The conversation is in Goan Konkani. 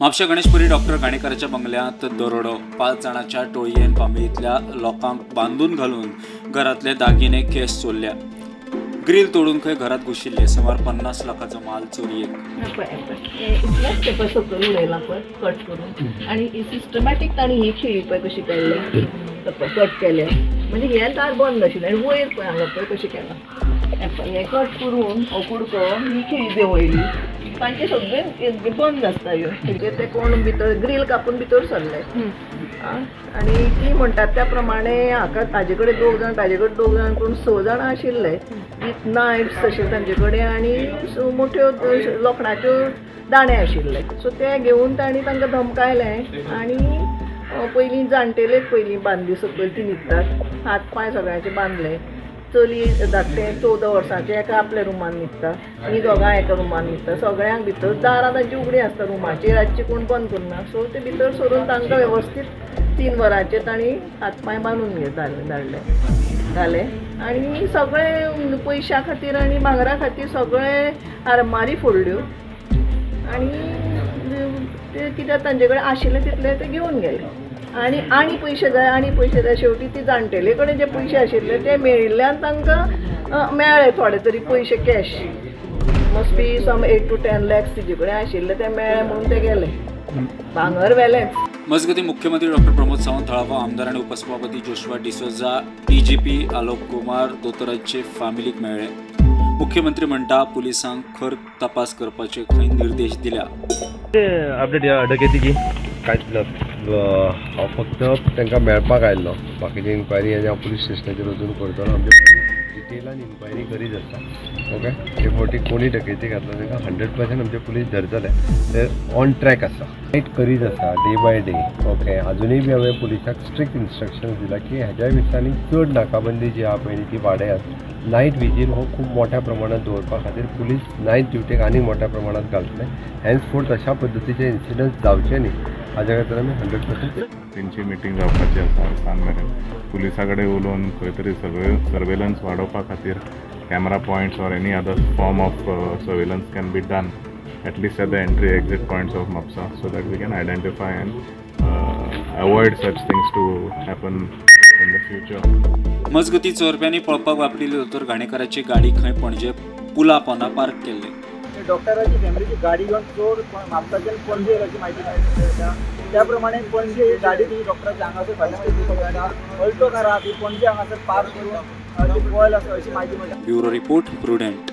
म्हापशा गणेशपुरी डॉक्टर घाणेकाराच्या बंगल्यांत दरोडो. 5 जाणांच्या टोळयेन फामिलींतल्या लोकांक बांदून घालून घरांतले दागिने केस चोरल्या. ग्रील तोडून खंय घरात घुशिल्ले. सुमार 50 लाखाचो माल चोरयेक. इतलेंच ते पळय सकयल उडयलां पळय कट करून आनी सिस्टमॅटीक तांणी ही खिळी पळय कशी काडल्या, कट केल्या, म्हणजे हें दार बंद आशिल्लें आनी वयर पळय हांगा पळय कशें केलां, हें कट करून हो कुडको ही खिळी देंवयली. तांचे सगळे बंद आसता ह्यो, ते कोण भितर ग्रील कापून भितर सरले आनी ती म्हणटात त्या प्रमाणे हाका ताजे कडेन 2 जाण, ताजे कडेन 2 जाण करून 6 जाणां आशिल्ले विथ नायफ्स अशे तांचे कडेन आनी मोठ्यो लोखणाच्यो दाणे आशिल्ले. सो ते घेवन तांणी तांकां धमकायलें आनी पयलीं जाणटेलेक पयलीं बांदली सकयल, ती न्हिदतात, हात पांय सगळ्यांचे बांदले. चली धाकटें 14 वर्सांचें एका आपल्या रुमान न्हिदता, ही दोगां एका रुमान न्हिदता. सगळ्यांक भितर दारां तांची उगडी आसता रुमाची, रातची कोण बंद करना. सो ते भितर सरून तांकां वेवस्थीत 3 वरांचेर तांणी हात पांय बांदून धाडले घाले आनी सगळे पयशां खातीर आनी भांगरा खातीर सगळे आरमारी फोडल्यो आनी ते कित्याक तांचे कडेन आशिल्ले तितले ते घेवन गेले. आनी आनी पयशे जाय, आनी पयशे जाय. शेवटी ती जाणटेले कडेन जे पयशे आशिल्ले ते मेळिल्ल्यान तांकां मेळ्ळे थोडे तरी पयशे cash, must be some 8 to 10 lakhs तिजे कडेन आशिल्ले ते मेळ्ळे म्हणून ते गेले, भांगर व्हेलेंच. मजगतीं मुख्यमंत्री डॉक्टर प्रमोद सावंत, थळावो आमदार आनी उपसभापती जोशुआ डिसोझा, डीजीपी आलोक कुमार दोतोराचे फामिलीक मेळ्ळे. मुख्यमंत्री म्हणटा पुलिसांक खर तपास करपाचे खंय निर्देश दिल्या. अपडेट डकेतीची कांयच ना, हांव फक्त तांकां मेळपाक आयिल्लो. बाकीची इन्क्वायरी आनी हांव पुलीस स्टेशनाचेर वचून करतलो. आमचे पुलीस डिटेलान इन्क्वायरी करीत आसता. ओके, हे फावटी कोणी डकेती घातला तांकां 100% आमचे पुलीस धरतले, ते ऑन ट्रॅक आसा, फायट करीत आसा डे बाय डे. ओके, अजुनूय बी हांवें पुलिसाक स्ट्रिक्ट इन्स्ट्रक्शन्स दिला की ह्याच्या दिसांनी चड नाकाबंदी जी आहा पळय ती वाडयात. नायट विजील हो खूब मोठ्या प्रमाणात दवरपा खातीर पुलीस नायट ड्युटीक आनी मोठ्या प्रमाणात घालतले. हेन्सफोर्थ अशा पद्दतीचे इन्सिडंट्स जावचे न्ही हाज्या खातीर आमी 100%. तेंची मिटींग जावपाची आसा सांज मेरेन. पुलिसा कडेन उलोवन खंय तरी सगळे सर्वेलन्स वाडोवपा खातीर camera points or any other form of surveillance can be done at least at the entry exit points of Mapusa, so that we can identify and avoid such things to happen in the future. मजगतीं चोरप्यांनी पळपाक वापरिल्ली दोतोर घाणेकाराची गाडी खंय पणजे पुला पोंदा पार्क केल्ली. डॉक्टराची फॅमिलीची गाडी घेवन चोर म्हापसाच्यान पणजे अशी म्हायती मेळटा. त्या प्रमाणे पणजे ही गाडी ती डॉक्टराच्या हांगासर फाटल्यान मेळटा, अल्टो कार आहा ती पणजे हांगासर पार्क करून ती पळयल आसा अशी म्हायती मेळटा. Bureau report, Prudent.